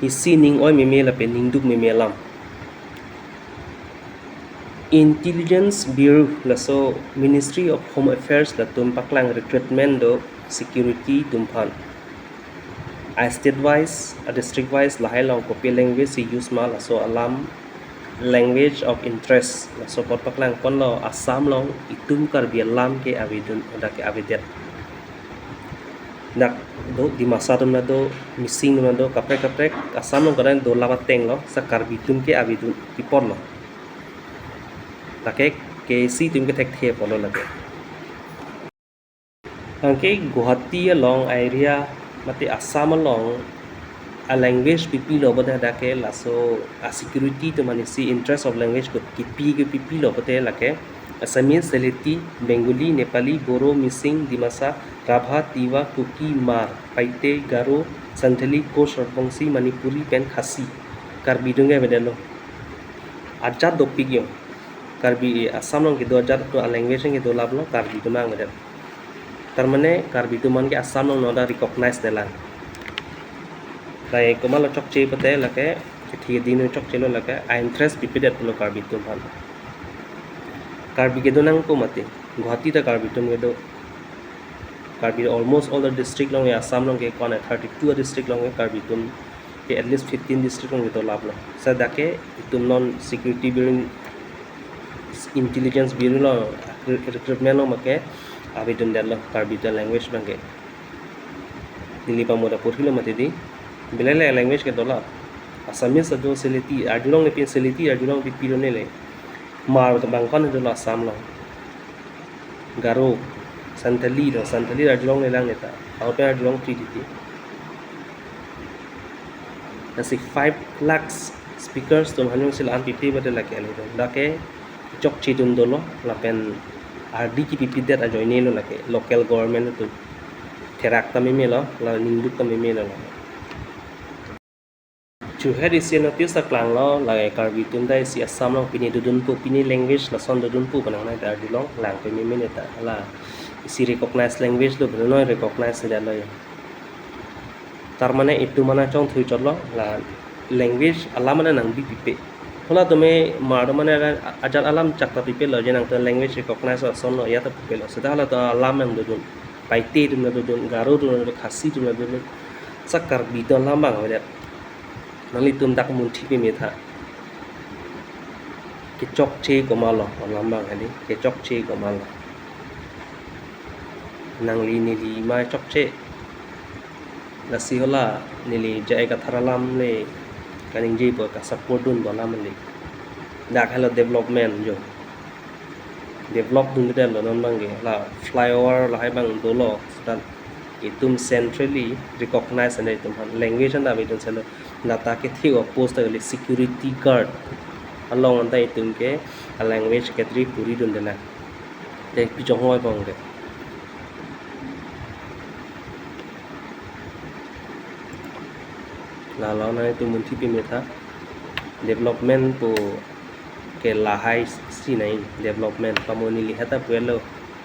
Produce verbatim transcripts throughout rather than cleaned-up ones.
isi ning-oi meme lapen ningduk meme alam. Intelligence Bureau laso Ministry of Home Affairs latum paklang recruitment do security atum aphan. A state wise, a district wise lahai along kopi language si use ma laso alam, language of interest laso apot paklang ponlo. Assam along itum Karbi alam ke avedun, dak ke avedet. Dak do Dimasa atum ta do, Mising atum ta do, kaprek kaprek Assam along kadang dolap ateng lo, sa Karbi atum ke avedun apotlo. Lake K A C atum ke thekthe apotlo lake. Anke Guwahati along area mate Assam along a language pipilo pute dak ke laso a security atum aphan isi interest of language ko kipi ke pipilo pute lake Assamese, Sylheti, Bengali, Nepali, Boro, Mising, Dimasa, Rabha, Tiwa, Kuki, Hmar, Paite, Garo, Santhali, Koch, Rajbongsi, Manipuri pen Khasi. Karbi atum ke avedetlo. Ajat dopik yo. Karbi Assam along kedo ajat atum a language ke dolaplo, Karbi atum abang avedet. Tar mane Karbi atum aphan ke Assam along non ta recognize detlang. Lake komatlo chokche pute lake, kethe keding chokchelo lake, a interest pipedetlo Karbi atum aphan. Karbi kedo nangpo mati, Guwahati ta Karbi atum kedo. Karbi almost all the district along ke Assam along ke kone thirty-two district along ke Karbi atum ke at least fifteen district along ke dolaplo. Sa dak ke itum non security bureau, intelligence bureau along recruitment along make avedun detlo Karbi atum language abang ke. Neli pamo ta porhilo mati di. Bilai le language ke dolap. Assamese ta do, Sylheti arjulong le pin, Sylheti arjulong pipilo nele. Hmar abang kone dolo Assam along. Garo, Santhali do, Santhali arjulong le lang neta. Hau pen arjulong phli titi. Lasi five lakhs speakers atum aphan jongsi la-an pipe pute lake ale do. Lake chokche atum dolo lapen ardi kipipedet ajoinelo lake local government atum. Therak ta memelo, la ningduk ta memelo lake. Chuhet isi notice ta klanglo, lake Karbi atum ta isi Assam along pine dodunpo, pine language lason dodunpo pu nangnai ta arjulong, lang peme mene ta, hala isi recognize language lo, beno noi recognize detlo ya. Tar mane itum mana chongthui chotlo, la language alam mana nangbi pipe. Halatum ke Hmar atum mane ajat alam chak ta pipelo, je nangtum language recognize asonlo, ya ta pipelo. Seta halatum alam nangdodun. Paite atum nangdodun, Garo atum nangdodun, Khasi atum nangdodun. Sa Karbi atum alam abang avedet. Nanglitum dak munthi peme tha. Kechokche komatlo, alam abang kali. Kechokche komatlo. Nangli neli ma chokche. Lasi hala neli J I Kathar alam le kaningjepo, ka support dunpo alam le. Dak halo development jo. Develop dundetlo non abang ke. La flyover lahai abang dolo. Seta itum centrally recognize anda itum aphan. Language anda avedun selo. Lata kethe o post ta kali security guard along anta itum ke a language category puri dunde na. Te pijong hoi bong de. Lalo nangtum munthi peme tha. Development pu ke lahai si nai development, pamo neli heta puelo.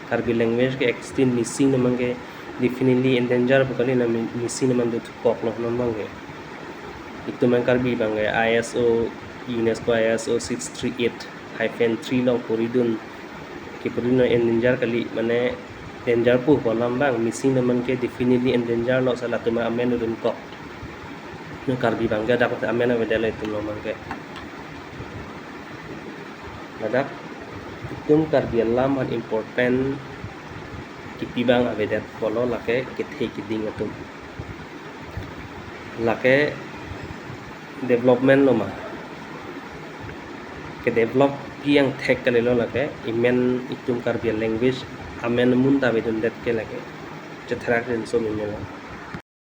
Karbi language ke extinct, Mising atum abang ke definitely endanger pu kali, na Mi-, Mising atum abang dothukoklo non abang ke. Itum abang Karbi abang ke I S O, UNESCO I S O six three eight hyphen three along puri dun, kipuri dun endanger kali, mane danger pu pu alam abang, Mising atum abang ke definitely endanger lo, sa latum amen dunkok. Non Karbi abang ke dak amen avedetlo itum along abang ke. Ladak itum Karbi alam aphan important kipi abang avedet pulo, lake kethe keding atum. Lake development lo ma. Ke develop pi angthek kalilo lake, imen itum Karbi language amen amun ta avedundet ke lake. Chetherak rinso meme lo.